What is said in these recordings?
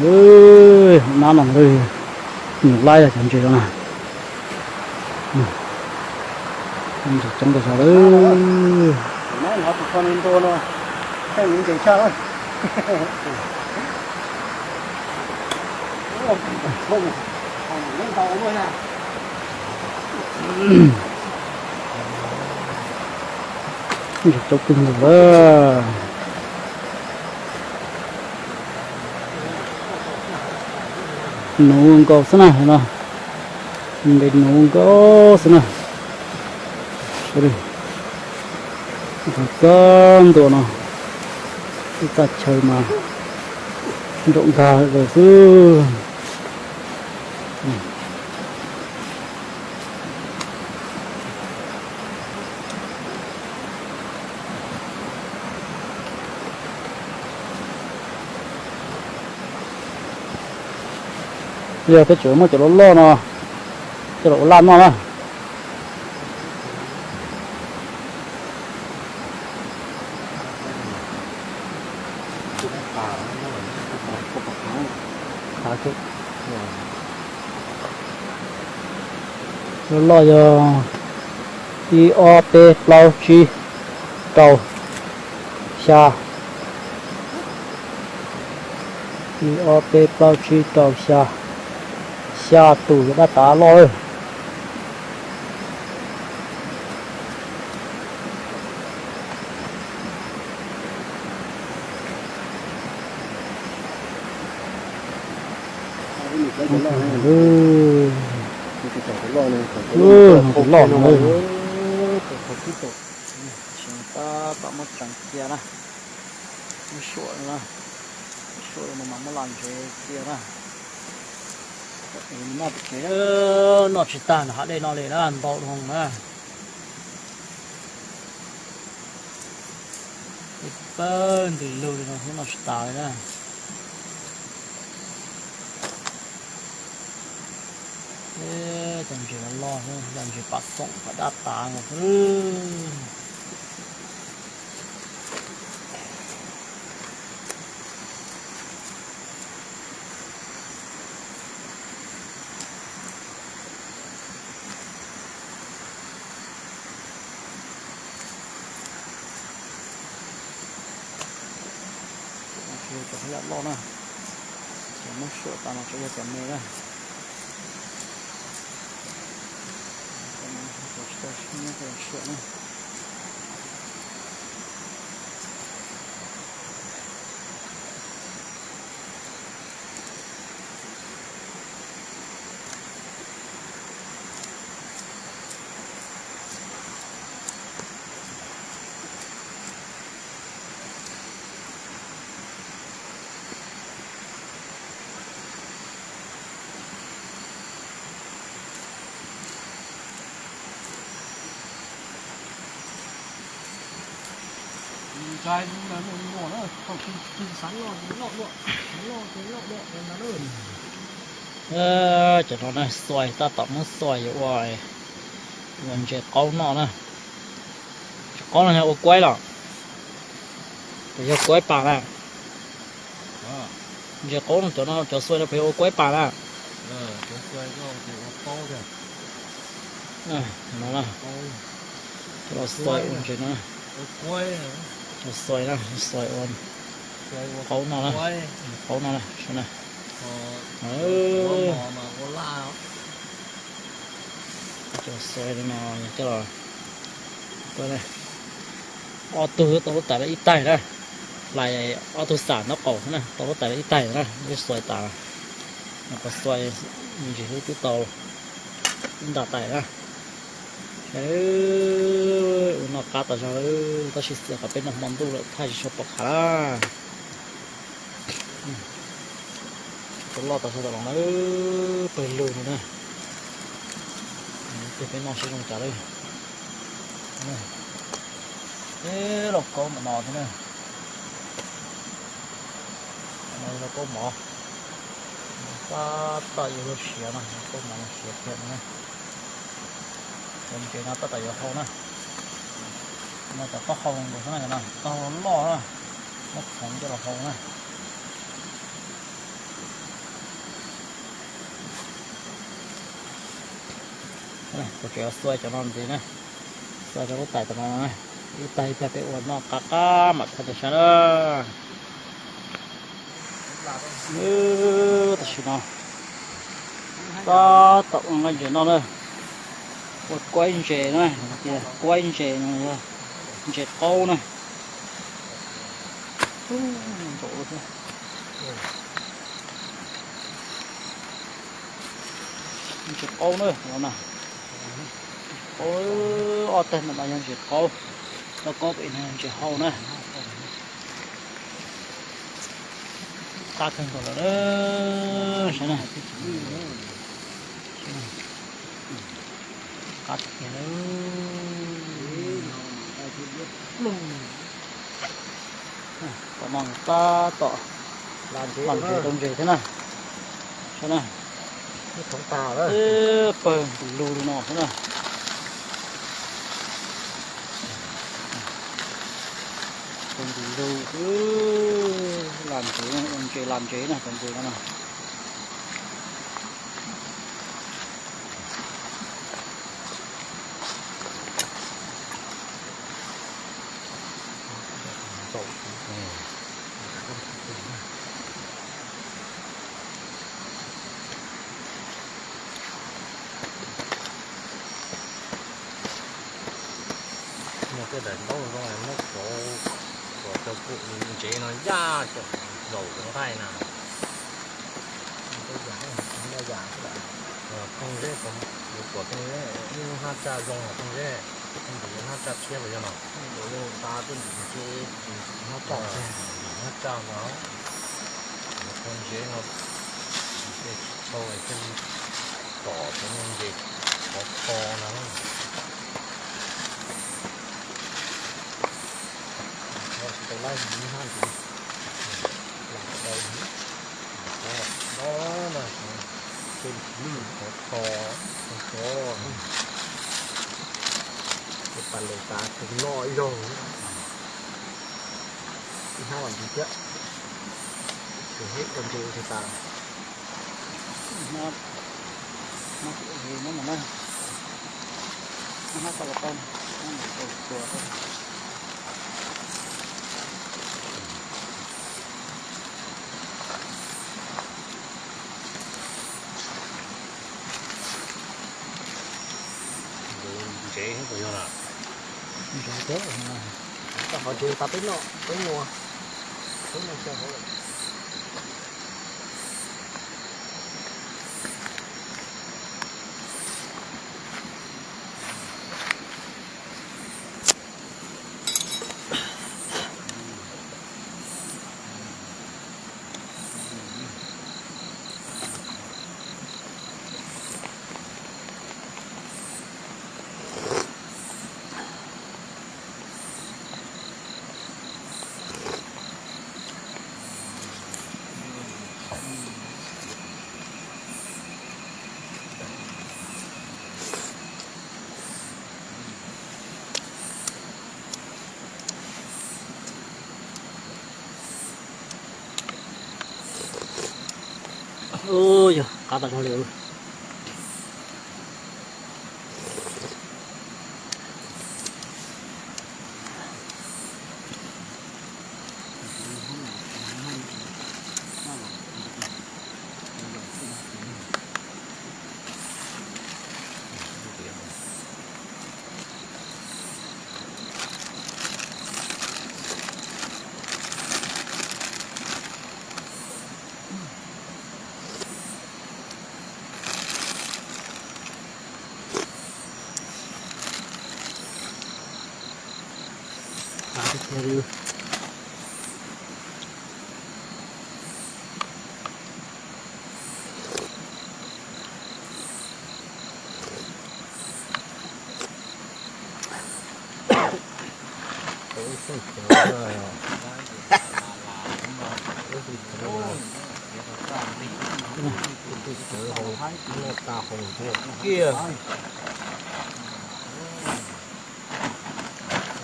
Nab no nyuam laib cov ntses no na. Ntses coob tas zog lawm. Ntses coob kawg nkaus lawm. Nuv nkaus xwb na no. Npe nuv nkaus xwb na. Kab ntua no, ib txaj chaw mas nraum nkag lawm xwb. Yog peb tseem muab cov loj loj no coj los ua laj noj na. Loj loj yog ib ob peb plaub tsib rau xya. Ib ob peb plaub tsib rau xya. Xya tus yog dab tav loj lawm. Tus loj no. Tab tom muab tseev cia na. Muab suam na, suam no mas muab los ntsev cia na. Noj tus kev, noj tsis tag nram hav dej no li na, ntau dhau na. Pawg ntws lug li no xwb noj tsis tas li na. Cov ntses no loj xwb, yog ntses pam xoom pam dab tav nkaus xwb. Cov no tsis yog cov haj yam loj na, cov muab suam tas no tsuas yog cov me na. Cov no tsis tau muab coj los suam na. Cov no na xuais, tab tom muab xuais yuav ua, ua ntses qaub noj na. Ntses qaub no yog ua kuaib los? Puas yog kuaib pas na? Ntses qaub no cov no cov xuais no puas yog ua kuaib pas na? No na, coj los xuais ua ntses no, coj xuais na, xuais ua qaub noj na, qaub noj na, saib na. Coj xuais no coj los, ob tug twb tau lub tais lawm ib taig na, hlais ob tug xam ntaub qaum xwb na, tau lub tais lawm ib taig na, twb xuais tas. No qhov xuais me ntsis xwb twb tau ib nta tais na. Ua noj qab tas zog lawm, tab sis txiav kom peb noj hmo ntuj lawm thaij tsis tshua pom qab lawm. Cov loj tas zog tom los lawm, pawg lug no na. Tig peb noj seb zoo cas lawm. Peb lauj kaub ntawm no thiab na. Ntawm no yog lauj kaub mov, tab tom yuav luag siav no, lauj kaub mov no siav kawg no na. Cov ntses no tab tom yuav hau na. No cov taub hau nkaus xwb na, cov no taub hau loj na, muab phoov coj los hau na. Kuv tseem yuav xuas cov no ntxiv na, xuas cov lub tais tom no na, ib tag ib tag peb ua noj qab qab mam thaij rau sab na. Tam sim no tab tom ua nqaij ntses noj na, ua kuaib ntses na, tias kuaib ntses no yog ntses qaub na. Ntses qaub na, qaub, ob tag ntawm no yog ntses qaub, tau kaub pem no yog ntses hau na. Qab kawg nkaus lawm na, saib na. Qab tiag tiag lawm. Tom no tab tom los ntsev rau ntses thiab na. Saib na. Pawg nti lug li no xwb na. Pawg nti lug, los ntsev, ua ntses los ntsev na, tom ntses no na. Muaj tej daim ntaub zoo muab kauv kom cov pum ntsev no yaj zaum nqaij na. Phooj zeb, pom hnab tsaj zoo phooj zeb, hnab tsaj tshiab los yog no, ta tej ntim ntses, hnab tsaj, hnab tsaj no, phooj zeb no, tej tsis tshau thiaj li tom cov ntses khov kho no. Tsis tau laib hnab ntses, lam tau no, tej lwj khov kho, khov kho, tej pas lawm tas kheev noj ib zaug. Ib hnab los ntxiv thiab, ces hib ua ntses ua tas. Ntsev puas yog na? Ntsev thiab, qhov ntsev tas peb noj peb ua, peb noj xyaw hauv lawm. Ub, yog qab tas zog li.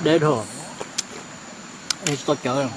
Deb dhau, tsis tau cawv.